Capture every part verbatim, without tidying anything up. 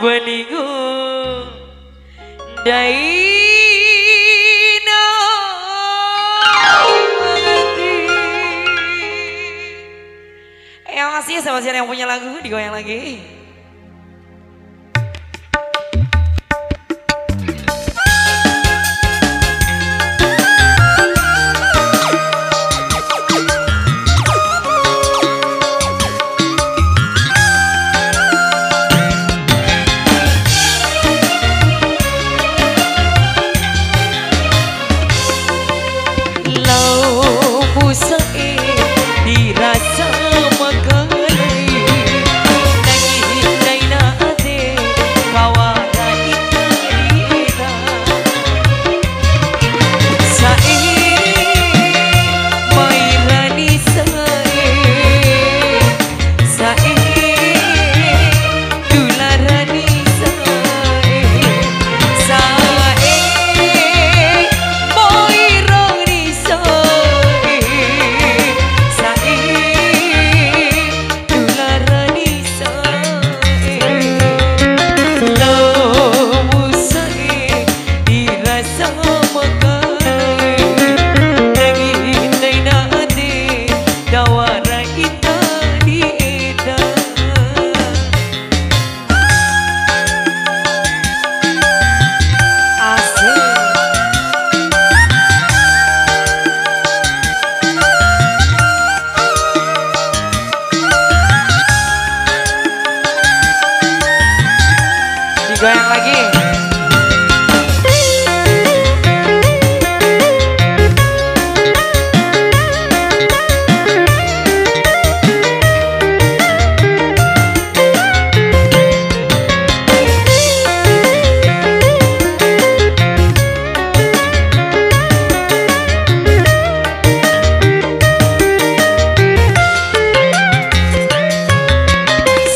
Walingu ndaina ati. Ya, makasih sama siapa yang punya lagu, digoyang lagi. Lao mu sa'e di rasa makalai, nangi hindai na ade kawara ita ira. Sa'e mai rani sa'e, sa'e dula rani sa'e, sa'e moi roni sa'e, sa'e dula rani sa'e. Lao mu sa'e di rasa makalai, nangi hindai na ade dawara ita di eda. Asik. Digoyang lagi.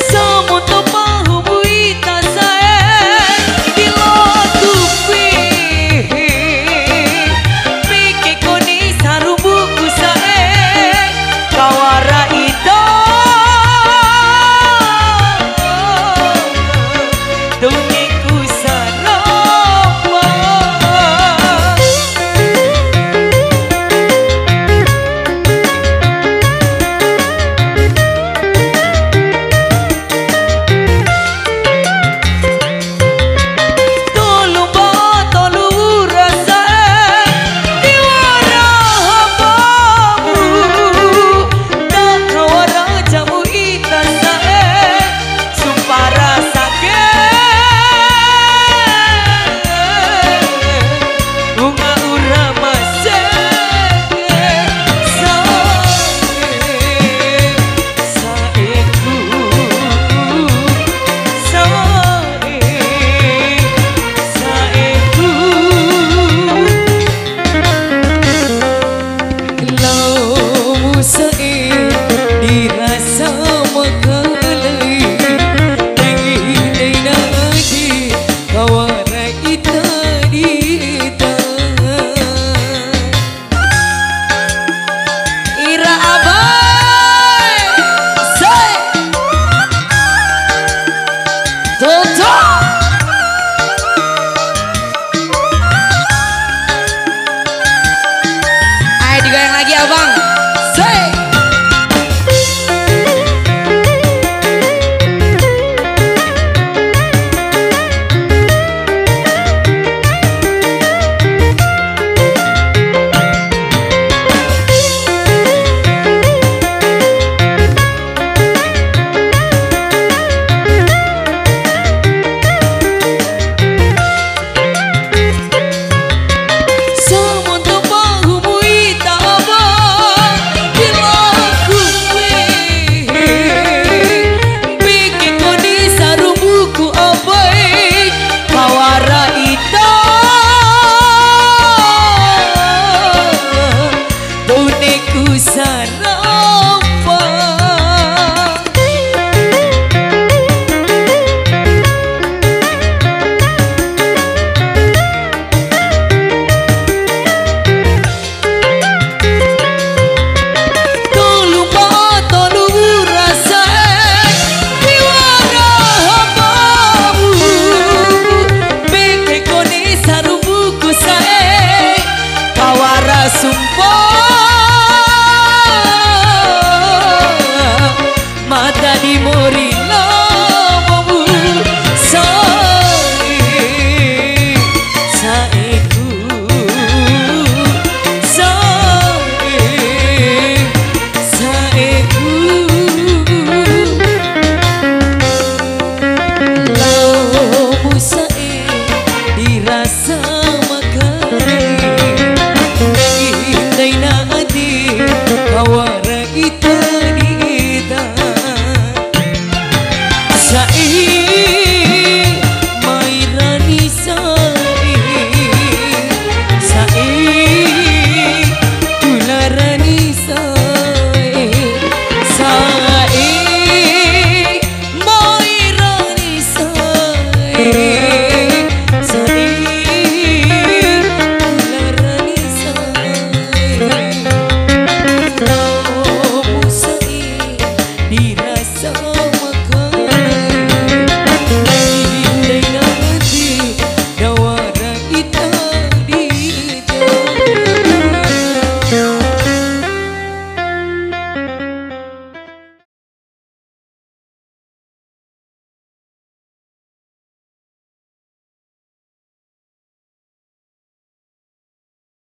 Samoto pahu mu ita sa'e, di loa tupi. Mike koni sarumbuku sa'e, kawara ita. Doniku sarapa. Tolu mba tolu rasa e, tiwara hambamu, na kawara jamu ita sa'e. Sumpara sake, unga ura mase, sa'e, sa'eku, sa'e, sa'eku. Lao mu sa'e di rasa makalai, nangi hindai na ade kawara ita di eda. Ira abai. Sa'e. Toto. Ayo digoyang lagi, Abang. Sik. Samoto pahu mu ita aba, Bo,